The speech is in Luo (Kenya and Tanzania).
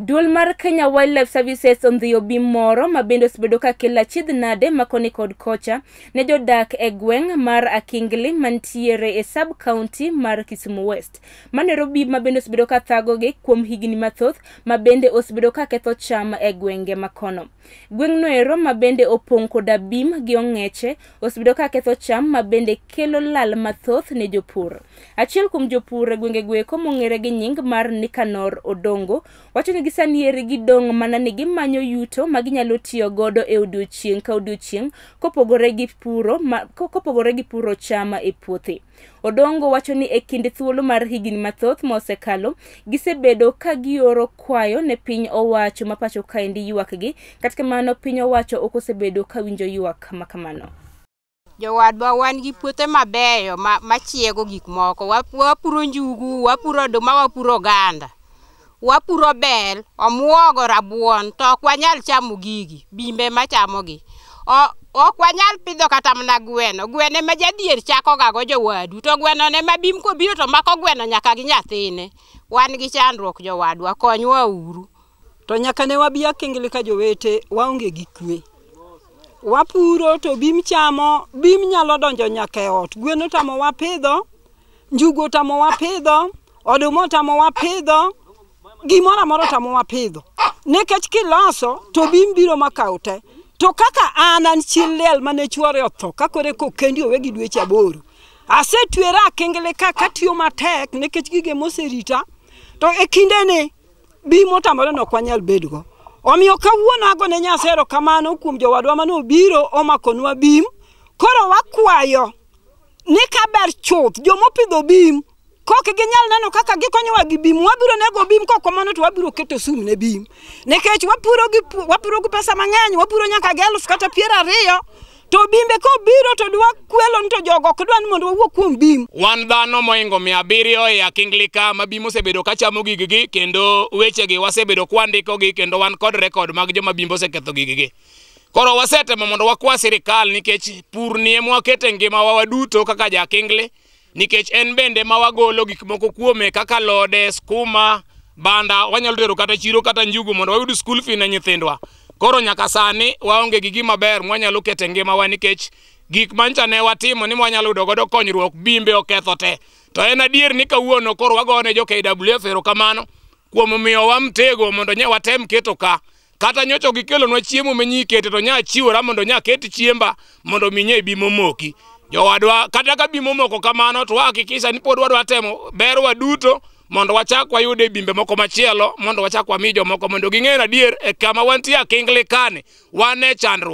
Duol mar Kenya Wildlife Services ondhiyo bim moro ma bende osebedo ka kelo achiedh nade ma koni kod kocha ne jodak e gweng' mar Akingli mantiere e sub county mar Kisumu West. Mano bim ma bende osebedo ka thagogi kuom higni mathoth ma bende osebedo ka ketho cham e gwenge makono. Gweng'no ero ma bende opong' koda bim gi ong'eche osebedo ka ketho cham ma bende kelo lal mathoth ne jopur. Achiel kuom jopur e gwenge goeko mong'ere gi nying mar Nicanor Odongo wacho ni gisani eri gidong' mana ni gimanyo yuto ma ginyalo tiyo godo e odiochieng' ka odiochieng' kopogore gi puro cham e puothe. Odongo wacho ni e kind thuolo mar higni mathoth ma osekalo, gisebedo ka gioro kwayo ne piny owacho ma pacho kaendi ywakgi, kata kamano piny owacho ok osebedo ka winjo ywak ma kamano. Jowadwa wan gi puothe mabeyo machiego gik moko. Wapuro njugu, wapuro oduma, wapuro oganda, wapuro bel, omuogo, rabuon, to ok wanyal chamo gigi, bimbe machamogi. Ok wanyal pidho kata mana gweno. Gweno ema jadhier chako ga go jowadu, to gweno ne ma bim kobiro to mako gweno nyaka gi nyathine. Wan gi chandruok jowadwa, konywa uru. To nyaka ne wabi Akingli ka jowete waonge gi kwe. Wapuro to bim chamo, bim nyalo donjo nyaka e ot. Gweno otamo wapidho, njugu otamo wapidho, oduma otamo wapidho, gimoro amora otamo wapidho. Nikech kiloso to bim biro makaw te. To kaka an chi liel mane chuore otho, ka koro eka okendi owe gi dweche 8. Asetwera Akingli ka katiyo matek nikech gige moserita. To e kindeni bim otamore ni ok wanyal bedgo. Omiyo kawuono agone Nyasaye erokamano kuom jowadwa mane obiro omakonwa bim. Koro wakwayo ni kaber chuth jomopidho bim kok ginyal neno kaka gikonyowa gi bim, wabiro nego bim, kok kamano to wabiro keto sum ne bim. Nikech wapuro gi pesa mang'eny, wapuro nyaka gi 1000 kata 20, to bimbe kobiro to dwa kwelo ni to jogo ok dwa ni mondo wawuo kuom bim. Wan dhano moingo 700 e Akingli ka ma bim osebedo ka chamo gigegi, kendo wechegi wasebedo kwandikogi, kendo wan kod rekod mag joma bimbe oseketho gigegi. Koro wasetemo mondo wakwa sirikal nikech pur ni ema wakete ngimawa waduto kaka ja Akingli, nikech en bende ma wagolo gik moko kuome kaka alode, skuma, banda, wanyalo tero kata chiro kata njugu mondo wayud school fee ne nyithindwa. Koro nyaka sani waonge gi gima ber mwanyalo keto e ngimawa nikech gik mancha ne watimo ni mwanyalo yudo godo konyruok bimbe oketho te. To en adier ni kawuono koro wagone jo KWF erokamano kuom miyowa mtego mondo nya watem keto ka. Kata nyocha gikelonwa chiemo manyikete to nya chiwora mondo nya ket chiemba mondo mi nye bim omoki. Jowadwa kata ka bim omoko kamano to wahakikisha ni pod wadwa temo berwa duto mondo wachak wayude bimbe moko machielo mondo wachak wami jomoko mondo ging'e adier e kama wantie Akingli kani wan e chandruok.